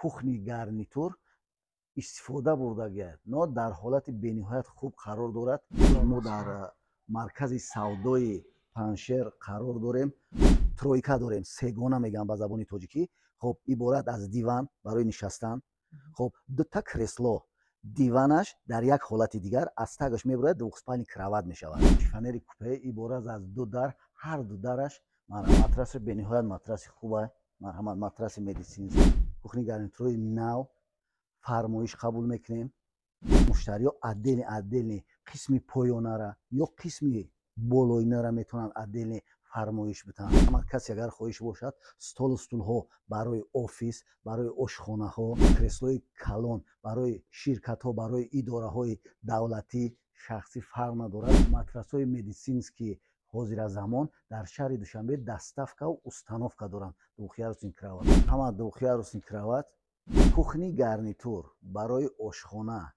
Кухни гарнитур истифода бурдагиад, но дар ҳолати бениҳоят хуб қарор дорад. Мо дар маркази савдои Панҷшер қарор дорем. Тройка дорем, сегона мегӯям ба забони тоҷикӣ. Хоб, иборат аз диван барои нишастан, хоб, дута кресло, диванаш дар як ҳолати дигар аз тагаш мебурад, двухспальный кровать мешавад. Шифонери купе иборат аз ду дар, ҳар ду дараш матраси бениҳоят матраси хуба, марҳамат, матраси медицинский. Кухни гарнитурои нав фармоиш қабул мекунем. Муштариҳо отдельно отдельно қисми поёнара ё қисми болоинара метавонанд отдельно фармоиш битаҳанд. Ҳама касе агар хоҳиш бошад, столу стулҳо барои офис, барои ошхонаҳо, креслои калон барои ширкатҳо, барои идораҳои давлатӣ, шахсӣ фарқ надорад. Матрасҳои медицинский ҳозира замон дар шаҳри Душанбе доставкаву установка доранд. Двухъярусный кровать, ҳама двухъярусный кровать, кухни гарнитур барои ошхона,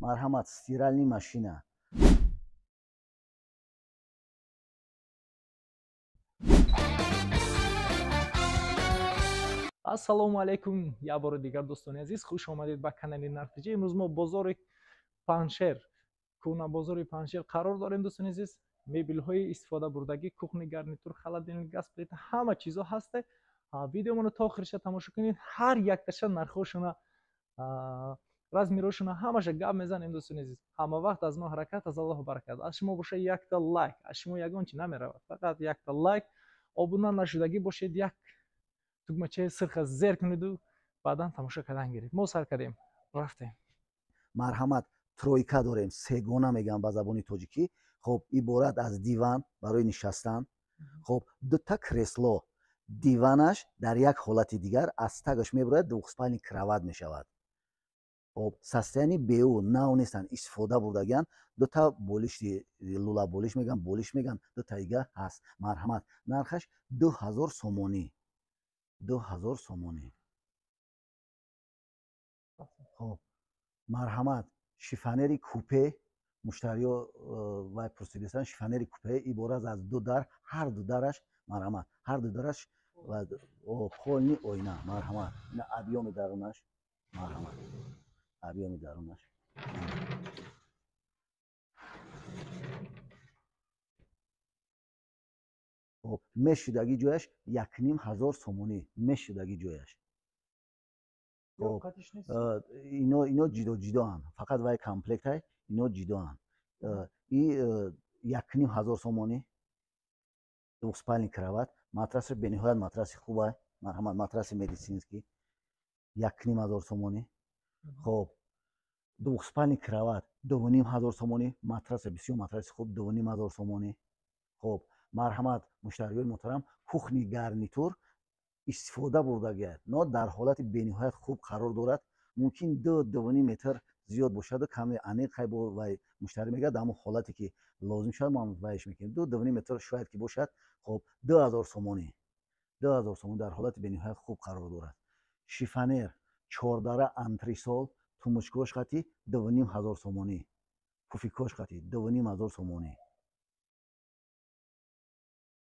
марҳамат, стиральный машина. Ассалому алайкум, як бори дигар, дӯстони азиз, хуш омадед ба канали Нархтиҷа. Имрӯз мо бозори Панҷшер, кӯҳна бозори Панҷшер қарор дорем, дӯстони азиз. Мебелҳои истифодабурдагӣ, кухни гарнитур, холодильник, газ плита, ҳама чизо ҳаста. Видеомоно то охириша тамошо кунед, ҳар якташа нархҳошона, размерҳошона, ҳамаша гап мезанем, дӯстони азиз. Ҳама вақт аз мо ҳаракат, аз Аллоҳу баракат. Аз шумо боша якта лайк, аз шумо ягон чи намеравад, фақат якта лайк. Обуна нашудагӣ бошед, як тугмачаи сирха зер кунеду баъдан тамошо кардан гиред. Мо сар кардем, рафтем. Марҳамат, тройка дорем, сегона мегӯям ба забони тоҷикӣ. Хоб, иборат аз диван барои нишастан, хоб, дута кресло, диванаш дар як ҳолати дигар аз тагаш мебурад, двухспальный кровать мешавад. Хоб, состояние беу нав нестанд, истифода бурдагианд. Дута болишти лула болиш мегӯям, болиш мегӯям, дутаига ҳаст. Марҳамат, нархаш 2000 сомонӣ, 2000 сомонӣ. Хоб, марҳамат, шифонери купе, муштариҳо вай пурсидистанд. Шифонери купе иборат аз ду дар, ҳар ду дараш, марҳамат, ҳар ду дараш полный оина. Марҳамат, ина объёми дарунаш, марҳамат, объёми дарунаш. Хоб, мешудаги ҷояш 1500 сомонӣ, мешудаги ҷояш. Ино ҷидо ҷидоанд, фақат вай комплектай, ино ҷидоанд. И 1500 сомонӣ, двухспальный кровать, матраси бениҳоят матраси хуба, марҳамат, матраси медицинский, 1500 сомонӣ. Хоб, двухспальный кровать 2500 сомонӣ, матраси бисёр матраси хуб, 2500 сомонӣ. Хоб, марҳамат, муштариёни муҳтарам, кухни гарнитур истифода бурдагиад, но дар ҳолати бениҳоят хуб қарор дорад. Мумкин 2-2.5 метр зиёд бошаду каме аниқ хай бо вай муштарӣ мегӯяд, ҳамон ҳолате ки лозим шавад, мо вайш мекунем. 2-2.5 метр шояд ки бошад. Хоб, 2000 сомонӣ, 2000 сомонӣ, дар ҳолати бениҳоят хуб қарор дорад. Шифонер чордара антресол, тумучкош қати 2500 сомонӣ, пуфикош қати 2500 сомонӣ.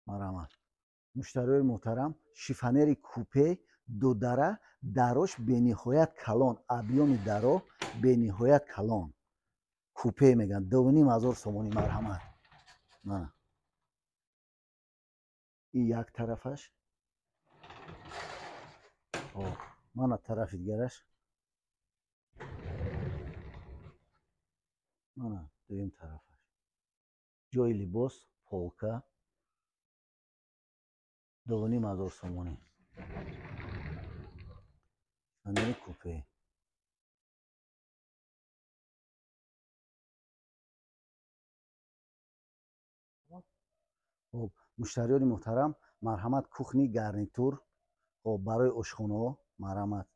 Марҳамат, муштариёни муҳтарам, шифонери купе дудара, дарош бениҳоят калон, объёми даро бениҳоят калон, купе мегӯянд, 2500 сомонӣ. Марҳамат, мана и як тарафаш, мана тарафи дигараш, мана дуюм тарафаш, ҷои либос, полка, 2500 сомонӣ. Шифонери купе. Хоб, муштариёни муҳтарам, марҳамат, кухни гарнитур, хоб, барои ошхонаҳо, марҳамат,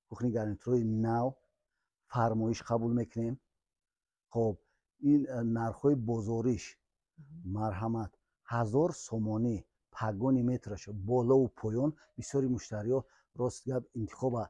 кухни гарнитурои нав фармоиш қабул мекунем. Хоб, ин нархҳои бозориш, марҳамат, 1000 сомонӣ пагони метраш, болову поён. Бисёри муштариҳо, рост гап, интихоба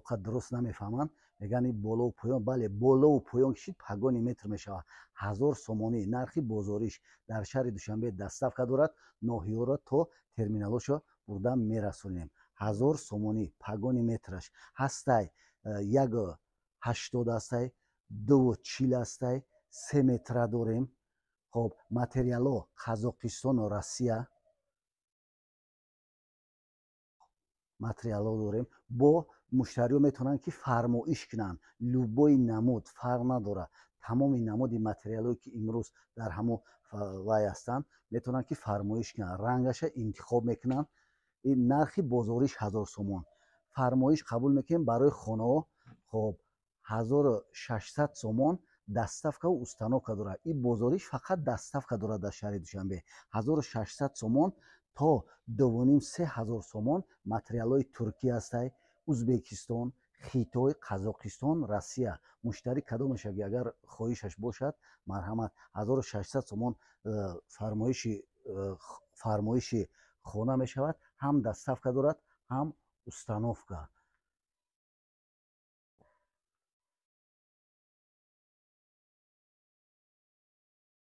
қад дуруст намефаҳманд, мегӯянд ин болову поён. Бале, болову поён кишид, пагони метр мешавад. 1000 сомонӣ нархи бозориш, дар шаҳри Душанбе доставка дорад, ноҳиёро то терминалошо бурда мерасонем. 1000 сомонӣ погони метраш ҳастай, 1,80 ҳастай, 2,40 ҳастай, 3 метра дорем. Хоб, материало Қазоқистону Россия материало дорем. Бо муштариҳо метавонанд ки фармоиш кунанд, любой намуд фарқ надорад, тамоми намуди материалое ки имрӯз дар ҳамон вай ҳастанд метавонанд ки фармоиш кунанд, рангаша интихоб мекунанд. Ин нархи бозориш 1000 сомон. Фармоиш қабул мекунем барои хонаҳо. Хоб, 1600 сомон доставкаву установка дорад. Ин бозориш фақат доставка дорад дар шаҳри Душанбе. 1600 сомон то 2,5-3 ҳазор сомон материалҳои Туркия ҳастай, Узбекистон, Хитой, Қазоқистон, Россия. Муштарӣ кадомеш агар хоҳишаш бошад, марҳамат. 1600 сомон фармоиши хона мешавад, ҳам доставка дорад, ҳам установка.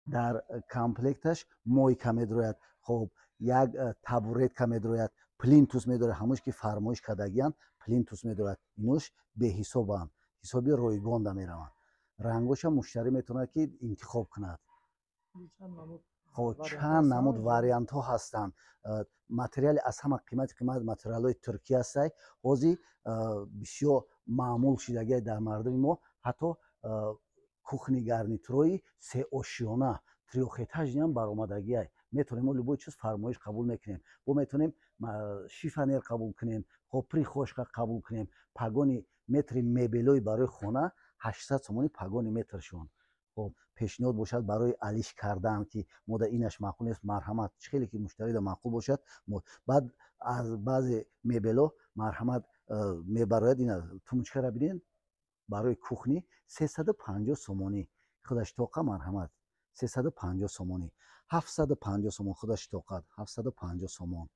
Дар комплекташ мойка медрояд, хоб, як табуретка медрояд, плинтус медорад, ҳамош ки фармоиш кардагиянд плинтус медорад. Инош беҳисобанд, ҳисоби ройгонда мераванд. Рангоша муштарӣ метавонад ки интихоб кунад. Хоб, чанд намуд вариантҳо ҳастанд. Материали аз ҳама қимат материалҳои Туркия ҳастай. Ҳозир бисёр маъмул шидагия дар мардуми мо, ҳатто кухни гарнитурои сеошиёна трёхэтажниам баромадагиай. Метавонем мо любой чиз фармоиш қабул мекунем. Бо метавонем шифонер қабул кунем, хоб, прихожка қабул кунем. Погони метри мебелои барои хона 800 сомони погони метршон. Хоб, пешниҳод бошад барои алиш кардан ки мода инаш маъқул нест, марҳамат, чӣ хеле ки муштарида маъқул бошад. Баъд аз баъзе мебело марҳамат мебарояд. Ина тумучкара бинед, барои кухни 350 сомонӣ худаш тоқа, марҳамат, 350 сомонӣ, 750 сомон худаш тоқат, 750 сомон.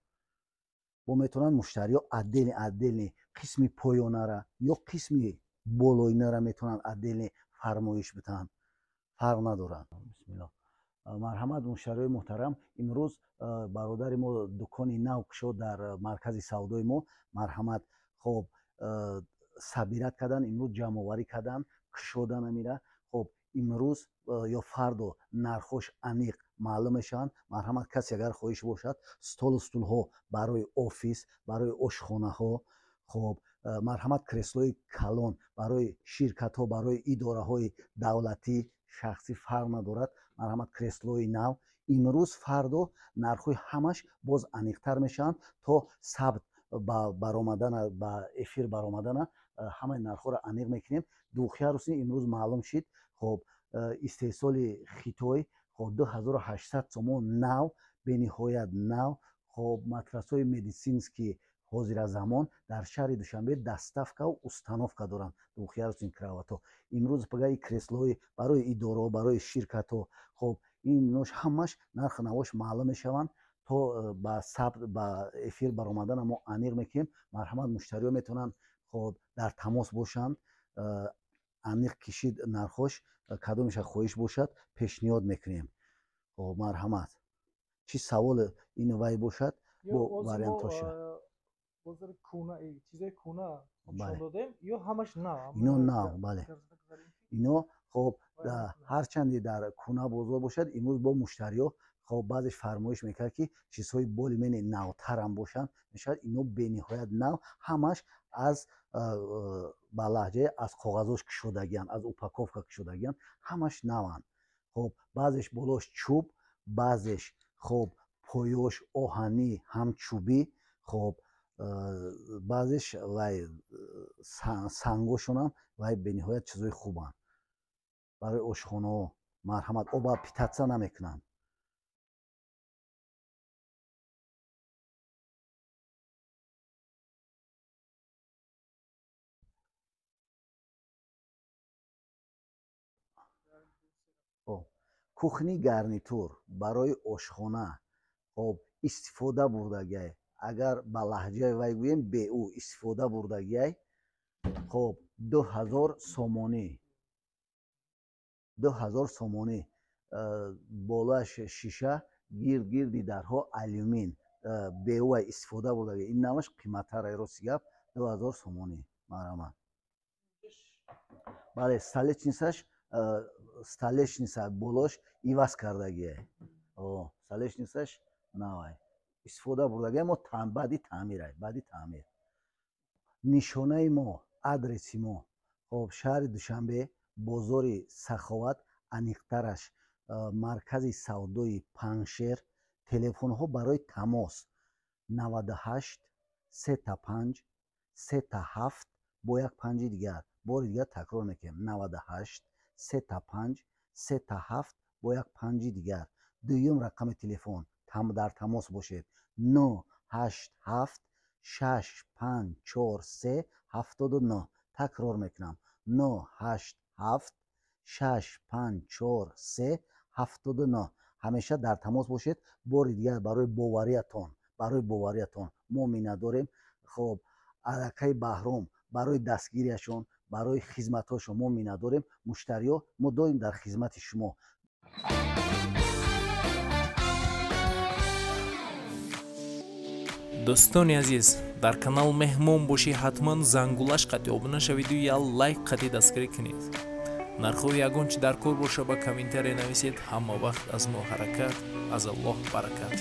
Бо метавонанд муштариҳо отдельно қисми поёнара ё қисми болоинара метавонанд отдельно фармоиш битаҳанд, фарқ надорад. Бисмиллоҳ. Марҳамат, муштариҳои муҳтарам, имрӯз бародари мо дукони нав кушод дар маркази савдои мо. Марҳамат, хоб, сабират кардан, имрӯз ҷамъоварӣ кардан, кушодан амира. Хоб, имрӯз ё фардо нархош аниқ маълум мешаванд. Марҳамат, касе агар хоҳиш бошад, столу стулҳо барои офис, барои ошхонаҳо, хоб, марҳамат, креслои калон барои ширкатҳо, барои идораҳои давлатӣ, шахсӣ фарқ надорад. Марҳамат, креслои нав имрӯз фардо нархҳои ҳамаш боз аниқтар мешаванд. То сабт ба баромадана, ба эфир баромадана ҳамаи нархҳоро аниқ мекунем. Духярусни имрӯз маълум шид. Хоб, истеҳсоли Хитой, хоб, 2800 сомон нав, бениҳоят нав. Хоб, матрасҳои медицинский ҳозира замон дар шаҳри Душанбе доставкаву установка доранд. Духярусни кроватҳо имрӯз пагаи креслои барои идораҳо, барои ширкатҳо, хоб, инош ҳамаш нарху навош маълум мешаванд. То ба сабт, ба эфир баромадана мо аниқ мекунем. Марҳамат, муштариҳо метавонанд, хоб, дар тамос бошанд, аниқ кишид нархош, кадомеша хоҳиш бошад пешниҳод мекунем. Хоб, марҳамат, чӣ савол ин вай бошад бо вариантоша. Бозори куна, чизои куна нишон додем, ё ҳамаш нав? Ино нав, бале. Ино, хоб, ҳарчанде дар куна бозор бошад, имрӯз бо муштариҳо, хоб, баъзеш фармоиш мекард ки чизҳои боли мени навтарам бошанд, мешавад. Ино бениҳоят нав, ҳамаш аз ба лаҳҷае аз коғазош кушодагиянд, аз упаковка кушодагиянд, ҳамаш наванд. Хоб, баъзеш болош чӯб, баъзеш, хоб, поёш оҳанӣ ҳам чӯбӣ, хоб, баъзеш вай сангошонам вай бениҳоят чизҳои хубанд барои ошхонаҳо. Марҳамат, оба питатса намекунанд. Кухни гарнитур барои ошхона, хоб, истифода бурдагиай. Агар ба лаҳҷаи вай гӯем, беу истифода бурдагиай. Хоб, 2000 сомонӣ, 2000 сомонӣ. Болояш шиша, гирд гирди дарҳо алюмин. Беувай истифода бурдаги. Ин наваш қиматтар, рости гап, 2000 сомонӣ. Марҳамат. Бале, столешницаш, столешница болош иваз кардагие. Столешницаш навай, истифода бурдаги, мо баъди таъмирай, баъди таъмир. Нишонаи мо, адреси мо, хоб, шаҳри Душанбе, бозори Саховат, аниқтараш маркази савдои Паншер. Телефонҳо барои тамос: 98 35 37 бо як панҷи дигар. Бори дигар такрор мекунем: 98 35 37 бо як панҷи дигар. Дуюм рақами телефон дар тамос бошед: 9 8 7 6 5 4 3 79. Такрор мекунам: 9 8 7 6 5 4 3 79. Ҳамеша дар тамос бошед. Бори дигар барои бовариятон, барои бовариятон мо миннатдорем. Хоб, аллакай Баҳром барои дастгириашон, барои хизматҳошон мо миннатдорем. Муштариҳо, мо доим дар хизмати шумо. Дӯстони азиз, дар канал меҳмон бошӣ, ҳатман зангулаш қатъи обуна шавиду я лайк қатъи дастгирӣ кунед. Нархҳои ягон чи дар кор боша, ба комментария нависед. Ҳама вақт аз мо ҳаракат, аз Аллоҳ баракат.